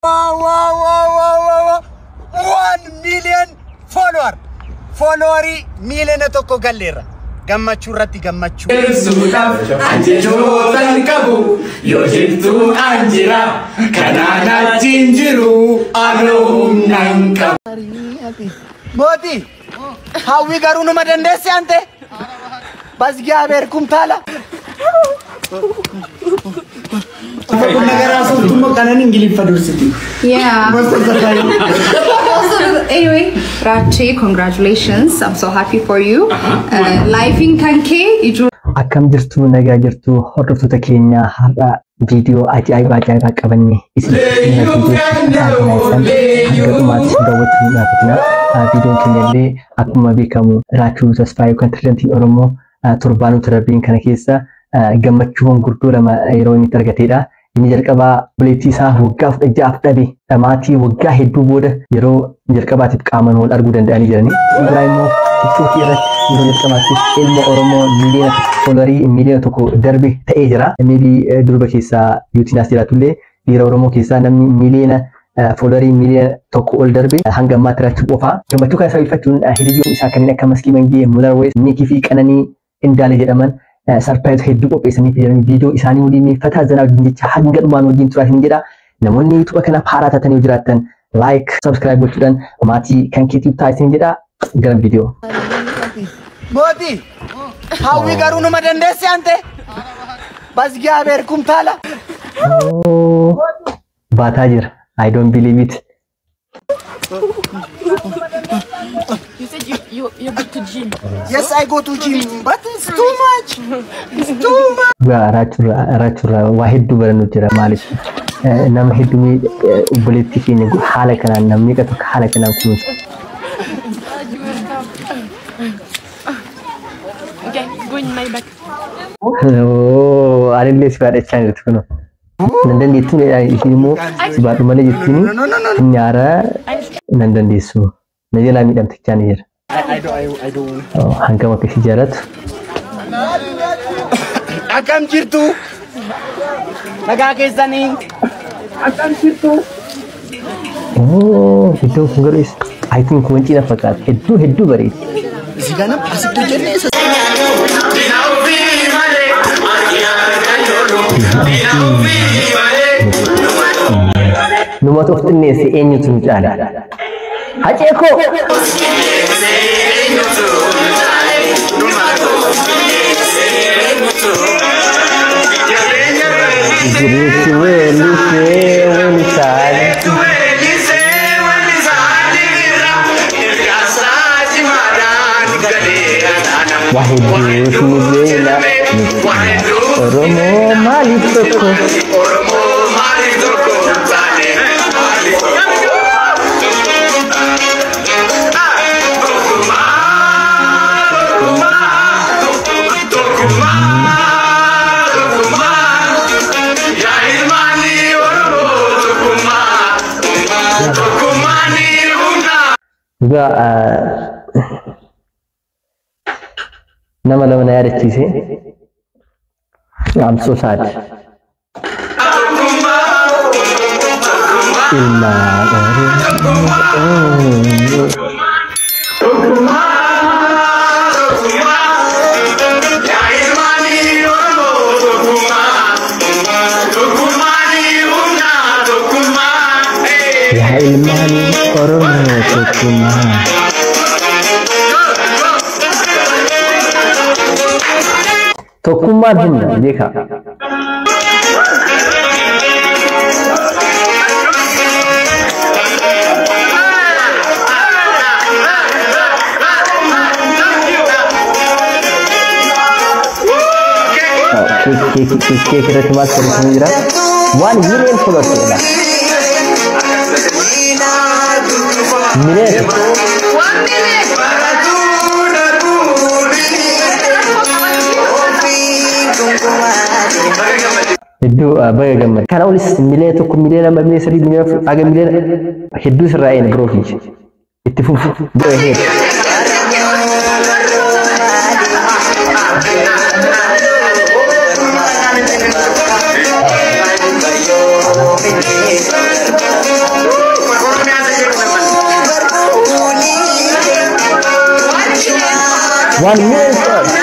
Wow, wow, wow, wow, wow, wow. 1 million follower. Followerii 1 miiliyoona galleerra. Gammachuu irratti gammachuu. Suudhaaf ajajoota qabu yoo jettu an jira, kanaan achiin jiru anoo humna hin qabu. Mootii! Hawwi garuu numa dandeesse ante? Basgiyaabeer kumtaala. Kun nagaraa sooftummoo kanan Ingiliffa dursiti. Yeah. Also, anyway, Rache, congratulations. I'm so happy for you. Life in Kanke, ijoo Akkam jirtu? Nagaa jirtu? Hordoftoota keenya, har'a viidiyoo ajaa'ibaa ajaa'ibaa qabanne isin hanga dhumaatti daawwachuu hin dhaabatina. Viidiyoon keenya illee akkuma beekamu Raachuu Tasfaayee yookaan pirezidaantiin Oromoo torbaanota darbeen kana keessa gammachuuwwan gurguddoo lama yeroo inni itti argatedha. Inni jalqabaa obboleettii isaa waggaa 16f dhabe dhamaatii waggaa hedduu booda yeroo jalqabaatiif qaamaan wal arguu danda'anii jirani. Inni biraa immoo TikTokii irratti yeroo jalqabaatiif ilma Oromoo 1 miiliyoona, followerii 1 miiliyoona darbe ta'ee jira. Maybe durba keessaa yuutinaas jiraatullee, dhiira Oromoo keessaa namni followerii 1 miiliyoona ol darbe hanga ammaatti Raachuu qofaa. Gammachuu kana sababeeffachuun hiriyyoonni isaa kanneen akka Maskii Mangee, Mular Wees, Niikii fi Qananii Indaale jedhaman surprise hedduu qopheessanii jiran. Viidiyoo isaanii waliin fataa zanaa wajjin jecha hanga dhumaan wajjin turaa hin jedha. Namoonni YouTube kanaaf haaraa taatanii yoo jiraattan like, subscribe gochuudhaan maatii kan keetiif taasisan jedha. Gara viidiyoo. Mootii! Hawwi garuu numa dandeesse ante? Basgiyaabeer kumtaala. Baataa jira. I don't believe it. You said you go to gym. Yes, I go to gym, but it's too much. It's too much. Dhugaa Raachurraa waa hedduu barannu jira. Maaliif nama hedduu obboleettii keenya haala kanaan namni tokko haala kanaan kunuunsa. Okay, go in my back. Oo, anillee si baadhachaa jirti kunoo. Nan dandeettu, ishiin immoo si baadhu malee jettiin. No, no, no, no. Nyaara nan dandeessu. Na jalaa miidhamtichaa ni jira. I don't. Oh, hangam akka ishii jaalatu. Akkam jirtu? Nagaa keessanii? Akkam jirtu? Oh, iddoon kun garuu I think wancii na fakkaata. Hedduu hedduu bareedi. Isi kana asitti hojjennee isa. Numatu of xinneesse, eenyutu nu caala? Hacee koo! Jiruutti weellisee weellisaa. Waa hedduutu nu beela. Oromoo maaliif tokko? Oromoo maaliif tokko hin taane? Maaliif tokko? Tokkummaa, tokkummaa, tokkummaa, tokkummaa. Yaa ilmaanii Oromoo tokkummaa, tokkummaa ni humna. Dhugaa nama lama na yaadachiise. I'm so sad. Ilmaan Oromoo. Tokkummaa, tokkummaa. Yaa ilmaanii Oromoo tokkummaa, tokkummaa ni humna, tokkummaa. Yaa ilmaan Oromoo tokkummaa. Tokkummaan humna beekaa. Keek irratti maal barreeffamee jira? 1 million followers jedha. Miliyoona. Hedduu baga gammade. Kana olis 1 miiliyoona, 2 miiliyoona, 3 miiliyoona, 4 haga miliyoona hedduu sirraa eena, bro kiyya. Itti fufu. Go ahead. 1 million followers.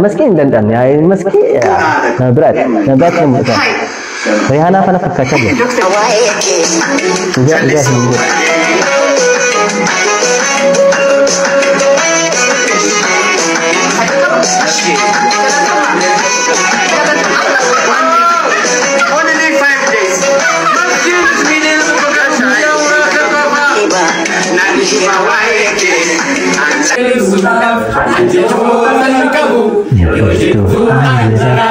Maskii hin danda'amne. Maskii nama biraati. Nama biraatti nama mul'ata. Rihaanaa fana fakkaachaa jira. Dhugaa dhugaa hin jiru. Only 5 days. Yoo jettu ani jira.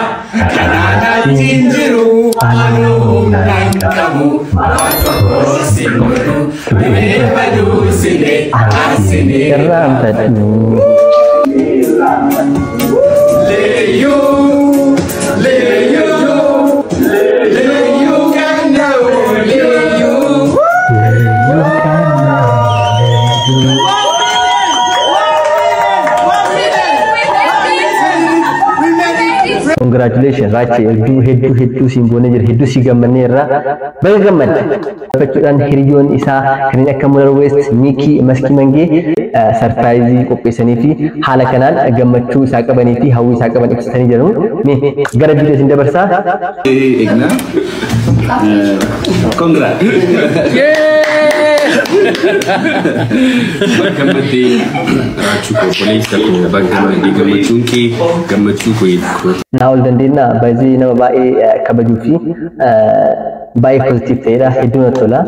Irraanfadhu. Leyu, leyu, leyu kanao, leyu. Congratulations, Raachee, hedduu hedduu hedduu siin boonee jira, hedduu si gammannee irraa baga gammadde. Fachuudhaan hiriyoon isaa kanneen akka Mular West, Miikii, Maskii Mangee surprise qopheessanii fi haala kanaan gammachuu isaa qabanii fi hawwii isaa qaban ibsatanii jiru. Mee gara viidiyoo isin dabarsaa. Eegna. Congra. Bakka gammaddee, Raachuu koo, obboleessa koo, bakka gammaddee, gammachuun kee gammachuu koo. Naa'ol Dandeennaa baay'ee nama baay'ee kabajuu fi baay'ee positive ta'edha. Hedduu natti tola.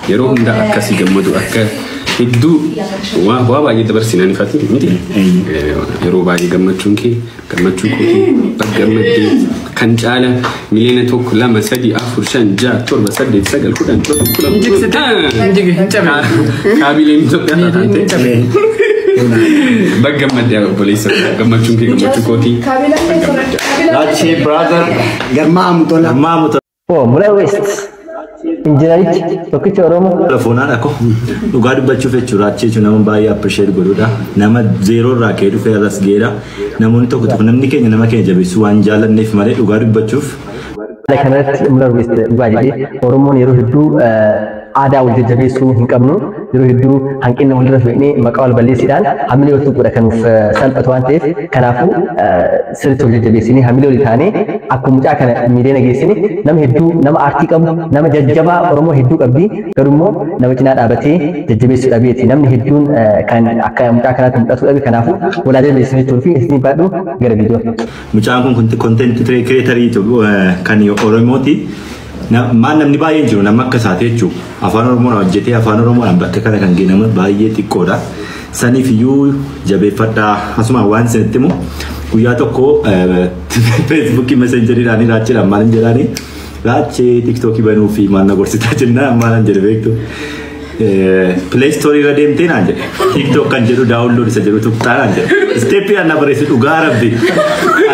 Yeroo hunda akkasii gammadu akka hedduu waa baay'ee dabarsinaan ifatti miti. Yeroo baay'ee gammachuun kee gammachuu kootii, bakka gammaddee kan caala 1,000,000, 2, 3, 4, 5, 6, 7, 8, 9, 10, 11, 12 kaabileen Itoophiyaa taate. Bakka gammaddee, obboleessa, gammachuun kee gammachuu kootii. Raachee brother. Garmaamu tola. Garmaamu tola. Oh, Mular West. Injiinarichi tokkicha Oromoo. Telefoonaan akko dhugaa dubbachuuf jechuudha. Raachee jechuun nama baay'ee appreciate godhudha. Nama zero irraa ka'ee dhufee irras ga'eedha. Namoonni tokko tokko namni keenya nama keenya jabeessuu waan jaallanneef malee dhugaa dubbachuuf. Haala kanarratti Mular West dhugaa jedhee, Oromoon yeroo hedduu aadaa wal jajjabeessuu hin qabnu. Yeroo hedduu hanqina walirra fe'nee maqaa wal balleessuudhaan hamilee wal tuquudha kan nuuf salphatu waan ta'eef, kanaafuu sirriitti wal jajjabeessinee hamilee walii taanee akkuma mucaa kana miiliyoona geessine. Nama hedduu, nama aartii qabu, nama jajjabaa Oromoo hedduu qabdi, garuu immoo nama cinaa dhaabatee jajjabeessuu dhabeeti namni hedduun kan akka mucaa kanaatti mul'atu dhabe. Kanaafuu walaa jajjabeessanii turuu fi isin baadhu gara viidiyoo. Mucaan kun content creator kan Oromooti. Maal, namni baay'een jiru nama akka isaati jechuudha. Afaan Oromoon hojjetee afaan Oromoodhaan bakka kana kan ga'e nama baay'ee xiqqoodha. Saniif iyyuu jabeeffadhaa. Asuma waan isinitti himu, guyyaa tokko Feesbuukii Messenjeriidhaan Raacheedhaan maal hin jedhaani, "Raachee, TikTokii banuu fi maal na gorsitaa?" jennaan maal hin jedhe beektu? "Play Store irra deemtee," naan jedhe, "TikTok kan jedhu download isa jedhu tuqxaa," naan jedhe. Step na barreesse, dhugaa rabbi.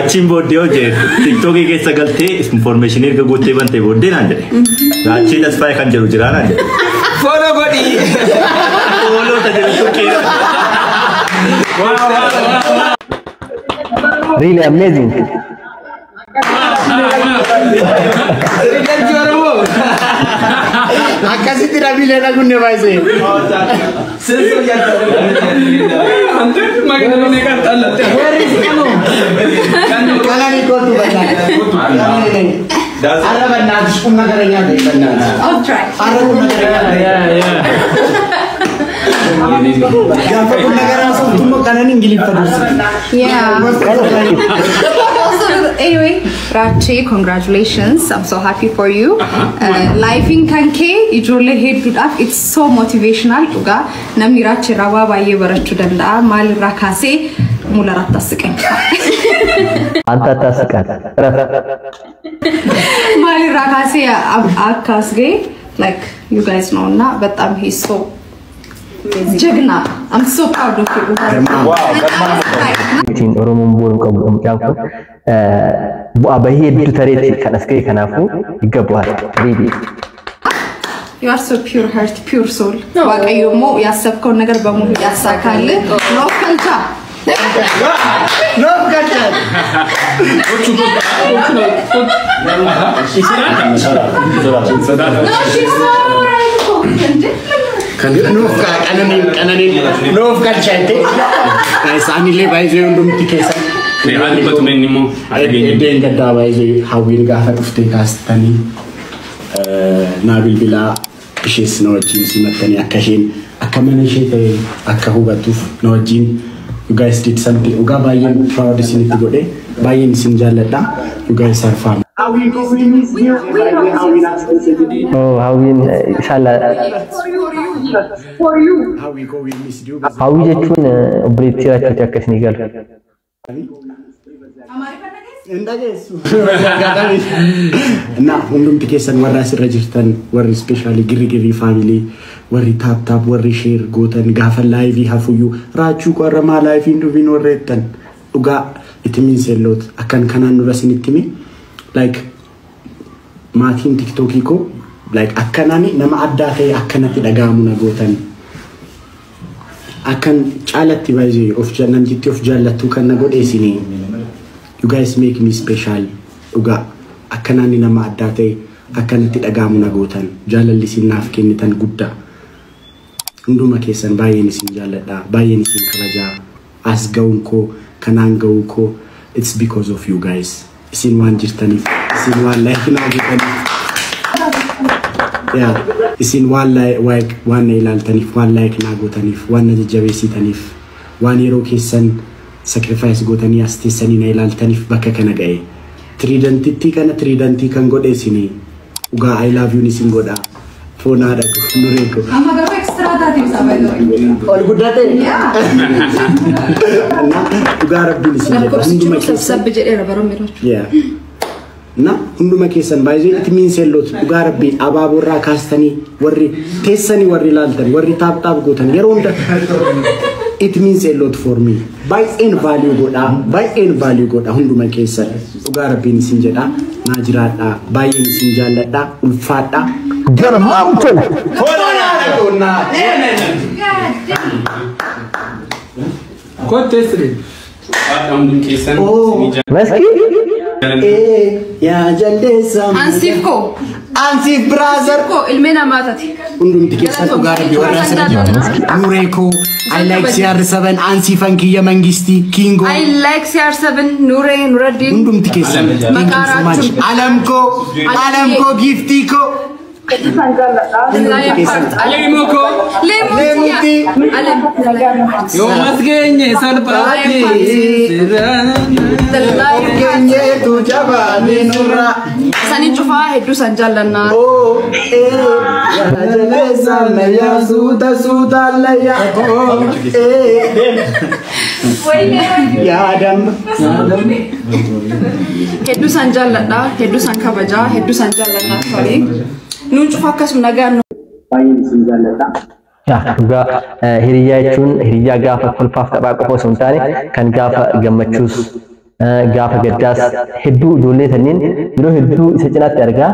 Achiin booddee hojii TikTokii keessa galtee information erga guuttee bantee booddee, naan jedhe, "Raachee Tasfaayee kan jedhu jira," naan jedhe. Follow godhi. Follow ta jedhu tuqee. Really amazing. Rigalchi Oromoo. Akkasitti dhabiilee dhagunne baay'isee. Ante magaalaa meeqaan xallatte? Kanani kootu bannaa. Arra bannaati humna gara nyaata bannaati. I'll try. Arra humna gara nyaata. Gaafa humna garaa sooftummoo kanan Ingiliffa dursi. Yeah. Also, anyway, Rache, congratulations. I'm so happy for you. Life in kan kee ijoollee hedduudhaaf it's so motivational dhugaa. Namni Rache irraa waa baay'ee barachuu danda'a. Maalirraa kaasee mul'araatti as siqan. አንተ አታስቃት። እረፍ። Maalirraa kaasee akka as ga'e like you guys know እና በጣም he's so ጀግና። I'm so proud of you. Ittiin Oromoon boonuu qabu mucaan kun bu'aa bahii hedduu tareetti kan as ga'e, kanaafuu ይገባዋል. Really. You are so pure heart, pure soul. Waaqayyo immoo ያሰብከውን ነገር በሙሉ ያሳካልህ። ኖፍ ከልቻ። Noof galchaa. No, she's so right እኮ እንዴ? Nuuf qananiin qananiin nuuf galchante. Isaanillee baay'ee hundumti keessan. Haa dubbatu inni immoo. Eddeen gaddaa baay'ee hawwiin gaafa dhuftee kaastanii naa bilbilaa ishees na wajjin simattanii akka isheen akka mana ishee ta'e akka hubattuuf na wajjin you guys did something. Dhugaa baay'een proud isinitti godhe, baay'een isin jaalladha. You guys are fun. Oh, hawwiin isaan For you. Hawwii koo, we missed you. Hawwii jechuun obboleettii Raachuuti akka isinii galu. Hin dhageessu. እና hundumti keessan warra asirra jirtan, warri especially girri family, warri tap tap, warri share gootan, gaafa live hafuyyuu "Raachuu qorra maa live hin dhufin" warra jettan, dhugaa it means a lot. Akkan kanaan dura isinitti hime, like maatiin TikTokii koo like akkanaan nama addaa ta'e akkanatti dhaga'amu na gootan, akkan caalatti baay'ee of namtitti of jaallattuu kan na godhe isinii. You guys make me special. Dhugaa akkanaan nama addaa ta'e akkanatti dhaga'amu na gootan. Jaalalli isin naaf kennitan guddaa. Hunduma keessan baay'een isin jaalladha, baay'een isin kabajaa. As ga'uun koo, kanaan ga'uu koo, it's because of you guys. Isin waan jirtaniif, isin waan like naa gootaniif, yaa isin waan waan na ilaaltaniif, waan like naa gootaniif, waan na jajjabeessitaniif, waan yeroo keessan sacrifice gootanii as teessanii na ilaaltaniif bakka kana ga'e. Tiriidantittii kana tiriidantii kan godhe isinii. Dhugaa I love you isin godha. Foon haadha ko, nuree ko. Amma garuu extra taate isaa baay'ee. Ol guddate. Yaa. Dhugaa rabbiin isin jedha. Lakkoofsichi Hunduma keessan. sabsabbi jedheera bara miirachuu. Yeah. Na hunduma keessan baay'ee it means a lot. Dhugaa rabbii abaaboo irraa kaastanii warri teessanii, warri ilaaltan, warri tap tap gootan yeroo hunda, it means a lot for me. Baay'een value godha, baay'een value godha hunduma keessan. Dhugaa rabbiin isin jedha, naa jiraadha, baay'een isin jaalladha, ulfaadha. Garmaam tola. God. Kotteessire. Hundum keessan isinii Maskii? jaalladha. Yaa jaldeessa. Ansiif koo. Ansiif brother. Koo ilmee namaa taate. Hundumti keessan dhugaa rabbii warra asirra jirtan. Nuree koo, I like CR7, Ansiifan kiyya Mangistii, Kingo. I like CR7, Nuree, Nuraddiin. Hundumti keessan. Thank you so much. Alam koo, Alam koo, giftii koo. Hundumti keessan. Leemuu koo. Leemuutti. Yoo mas geenye salphaatti. Of keenyeetu jabaanee nurra. Sanii cufaa hedduu san jaallannaa. Oh, eh, yaa jaldeessa mayyaa suuta suuta layyaa. Oh, eh, yaadam. Hedduu san jaalladha, hedduu san kabajaa, hedduu san jaallannaa sorry. Nuun cufa akkasuma nagaan. Baay'een isin jaalladha. Dhugaa hiriyyaa jechuun hiriyyaa gaafa kolfaaf taphaa qofa osoo hin taane kan gaafa gammachuus gaafa gaddaas hedduu ijoollee sanniin yeroo hedduu isa cinaatti argaa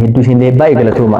hedduu isin baay'ee galatooma.